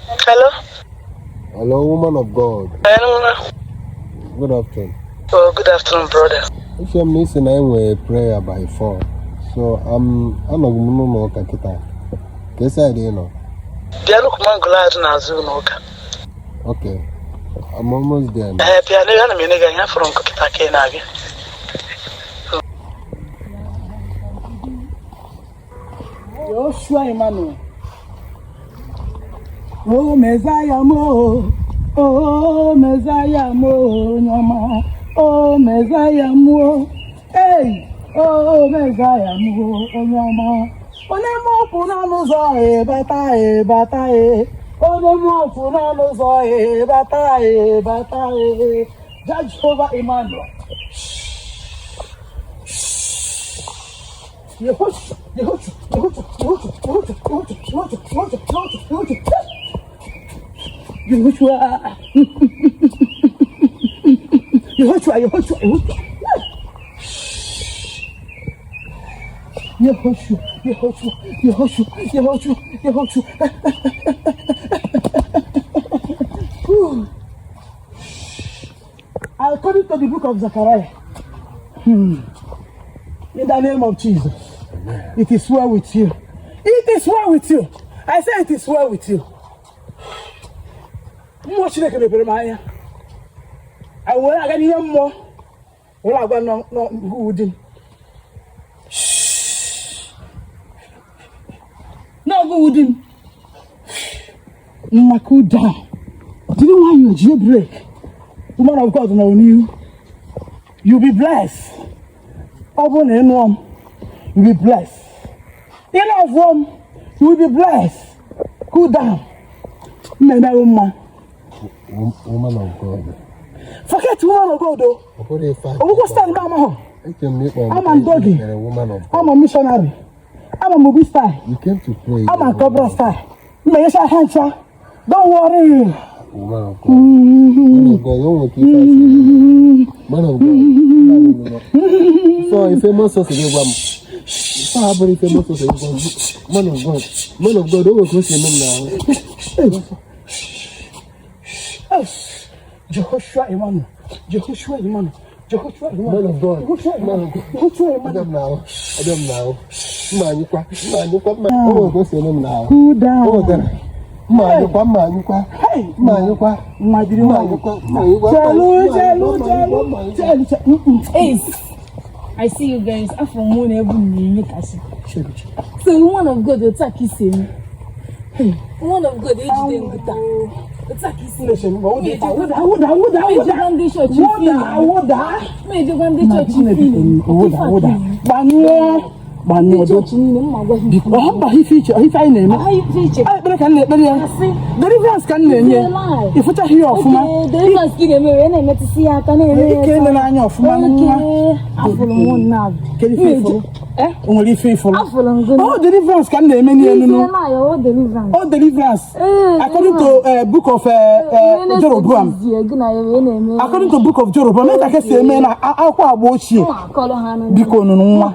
Hello? Hello, woman of God. Hello. Good afternoon. Oh, good afternoon, brother. Eche m na ị sị na e nwere prayer by 4. So, anọghị m n'ụlọ ụka kịta. Kee side ị nọ? Bịa n'ukwu mango ahụ dị n'azụ ụlọ ụka. Okay. I'm almost there now. Ee, bịa n'ebe ana m ene gị anya afụrụ m kịta ka ị na-abịa. Joshua Emmanuel. O Mezaya m o, o Mezaya m o, onye ọma. O Mezaya m o, ei, o Mezaya m o, onye ọma. Onye mmụọ kwụ n'ọnụ ụzọ ebata ebata e. Onye mmụọ kwụ n'ọnụ ụzọ ebata ebata e. Jehova Emmanuel. Yehoshua, Yehoshua, Yehoshua, Yehoshua, Yehoshua, Yehoshua, Yehoshua, Yehoshua, Yehoshua. Yehoshua, Yehoshua, Yehoshua. Yehoshua, Yehoshua, Yehoshua, Yehoshua, Yehoshua. According to the book of Zechariah, in the name of Jesus, amen. It is well with you. It is well with you. I say it is well with you. Mmụọ Chineke mepere m anya. I were aga n'ihe mmụọ were agwa n'ụdị m. N'ọgụ ụdị m. Nwa cool down. Jiri nwayọọ jie brake. Woman of God nọ n'ihu. You be blessed. Ọ bụrụ na ị nụọ m, you be blessed. Ị love m, you will be blessed. Cool down. M na-emerụ mma. Woman of God. Forget woman of God o. Ogbugbo stand m amahụ. Ama m doggy. Ama m missionary. Ama m obi style. You came to pray. Ama m cobra style. M na-enyecha ha ncha. Don't worry. Woman of God. Man of God, o nwere ka ife asị. Man of God. Ife ife mmụọ nsọ si gị gwa m. Ife a abụrọ ife mmụọ nsọ si gị gwa m. Man of God. Man of God, o nwere ka o si eme m n'ahụ. Jehoshua Emmanuel. Jehoshua Emmanuel. Jehoshua Emmanuel. Man of God. Jehoshua Man Emmanuel. of God. Jehoshua Ọbịa Emmanuel. m n'ahụ. Ọbịa m n'ahụ. Mma anyụkwa. Mma anyụkwa. Mma o nwere ka o si eme m n'ahụ. Cool down. O nwere. Mma anyụkwa. Mma anyụkwa. Hey. Mma anyụkwa. Nwa jiri Mma nwayọọ. anyụkwa. Mma anyụkwa. Chelu, chelu, chelu, Mma anyụkwa. chelu, chelu. Ace, I see you guys. Afọ mụ na ebu m na-eme kasị. Chelu, chelu. So woman of God, otu a ka i si eme. Woman of God ejide nkịta. Otu a ka i si eme. Wụda, wụda, wụda, wụda. Ejekwa ndị chọọchị Wụda, wụda. Ma ejekwa ndị chọọchị Wụda, wụda. Gbanyụọ, gbanyụọ. Ndị chọọchị niile mma gwa ha. Biko, ọ mba ife iche, ife anyị na-eme. Ha ife iche. Ọ ekpere ka m na-ekpere ya. Asị. Deliverance ka m na-enye. Ị fụchaghị ya ọfụma. Okay, deliverance ka ị na-eme wee na-emetụsị ya aka na-eme ya. Ike ele n'anya ọfụma nwa. Okay, afụrụ m nna. Kedu ife ị fụrụ? Eh? O nwere ife ị fụrụ? Afụrụ m gị. Ọ deliverance ka m na-eme n'elu nụ. Ife na ya, ọ deliverance. Ọ deliverance. Ee, According to book of Jeroboam. Gị na ya wee na-eme. According to book of Jeroboam, ka esi eme na akwụkwọ agba ochie. Mma akọrọ ha nụ. Biko nụnụ nwa.